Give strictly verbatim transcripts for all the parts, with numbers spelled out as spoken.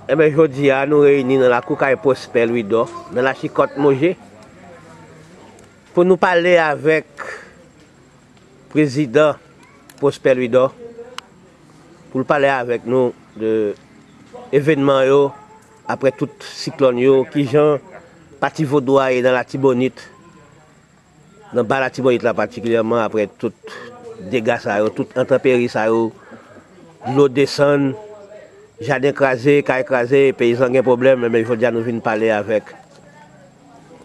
Enben, jodi a, nou reyini nan lakou kay Prosper Louidor, nan Lachikòt Moje, pou nou pale avèk prezidan Prosper Louidor, pou l pale avèk nou de evènman yo, apre tout siklòn yo, kijan pati vodou a ye nan Latibonit, nan Ba Latibonit la patikilyèman, apre tout dega sa yo, tout entanperi sa yo, dlo desann, jaden kraze, kay kraze, peyizan gen pwoblèm, men jodi a nou vin pale avèk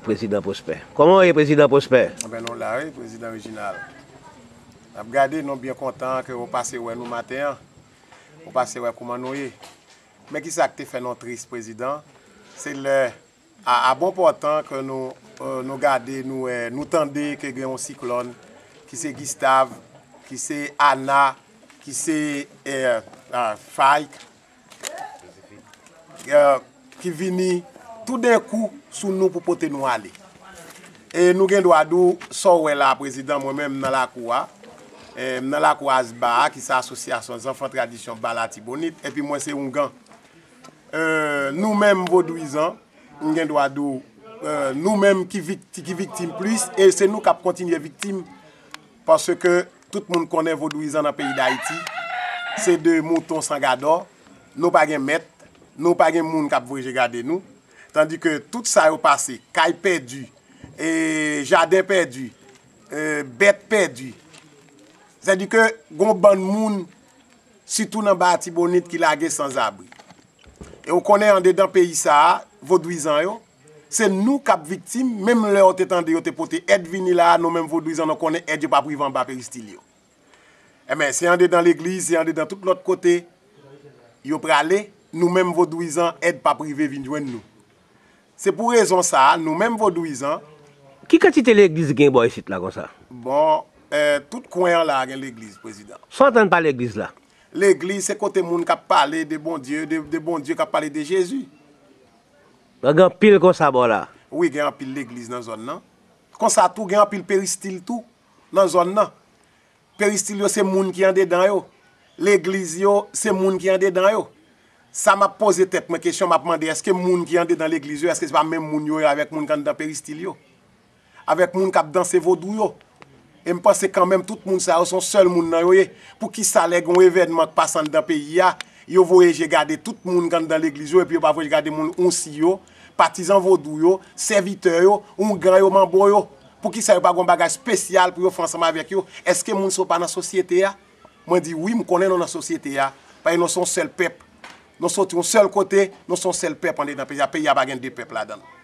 prezidan Prosper. Kòman w ye, prezidan Prosper? Anben, nou la, wi, prezidan Reginald. N ap gade, nou byen kontan ke w pase wè nou maten an. Ou pase wè kouman nou ye. Men ki sa k te fè nou tris, prezidan? Se lè, a, a bon pòtan ke nou, eh, nou gade, nou wè, nou tande ke gen yon siklòn, ki se Gustave, ki se Ana, ki se, eh, ah, Faik, eh, ki vini toudenkou sou nou pou pote nou ale. E nou gen dwa di w, sa w wè la, prezidan, mwen menm m nan lakou a. Eh, m nan lakou ASBA a, ki se Asosyasyon Zanfan Tradisyon Ba Latibonit, epi mwen se oungan. Eh, nou menm vodouyizan, m gen dwa di w, eh, nou menm ki vikti-, ki viktim plis, e se nou k ap kontinye viktim, paske tout moun konnen vodouyizan nan peyi Dayiti, se de mouton san gadò, nou pa gen mèt, nou pa gen moun k ap voye je gade nou, tandi ke tout sa yo pase, kay pèdi, e jaden pèdi, e bèt pèdi. Sèdi ke gon bann moun, sitou nan Ba Latibonit, ki lage sanzabri. E ou konnen andedan peyi sa a, vodouyizan yo, se nou k ap viktim, menm lè yo te tande yo te pote èd vini la a, nou menm vodouyizan nou konnen èd yo p ap rive anba peristil yo. Enben, se andedan legliz, se andedan tout lòt kote yo prale, nou menm vodouyizan, èd p ap rive vin jwenn nou. Se pou rezon sa a, nou menm vodouyizan. Ki kantite legliz gen bò isit la konsa? Bon, eh, tout kwen an la a gen legliz, prezidan. Sa w antann pa legliz la? Legliz se kote moun k ap pale de Bondye, de, de Bondye k ap pale de Jezi. Gen anpil konsa bò la? Wi, gen anpil legliz nan zòn nan. Konsa tou, gen anpil peristil tou nan zòn nan. Peristil yo se moun ki andedan yo. Legliz yo se moun ki andedan yo. Sa m ap poze tèt mwen kesyon, m ap mande, èske moun ki andedan legliz yo, èske se pa menm moun yo ye avèk moun ki anndan peristil yo? Avèk moun k ap danse vodou yo? E m panse kanmenm tout moun sa yo se yon sèl moun nan yo ye. Poukisa lè gen yon evènman k pase anndan peyi a, yo voye je gade tout moun k anndan legliz yo, epi yo pa voye je gade moun ounsi yo, patizan vodou yo, sèvitè yo, oungan yo, manbo yo? Poukisa yo pa gen yon bagay espesyal pou yo fè ansanm avèk yo? Èske moun sa yo pa nan sosyete a? Mwen di wi, m konnen nou nan sosyete a. Paske nou se yon sèl pèp. Nou soti yon sèl kote, nou se yon sèl pèp andedan peyi a. Peyi a pa gen de pèp ladan l.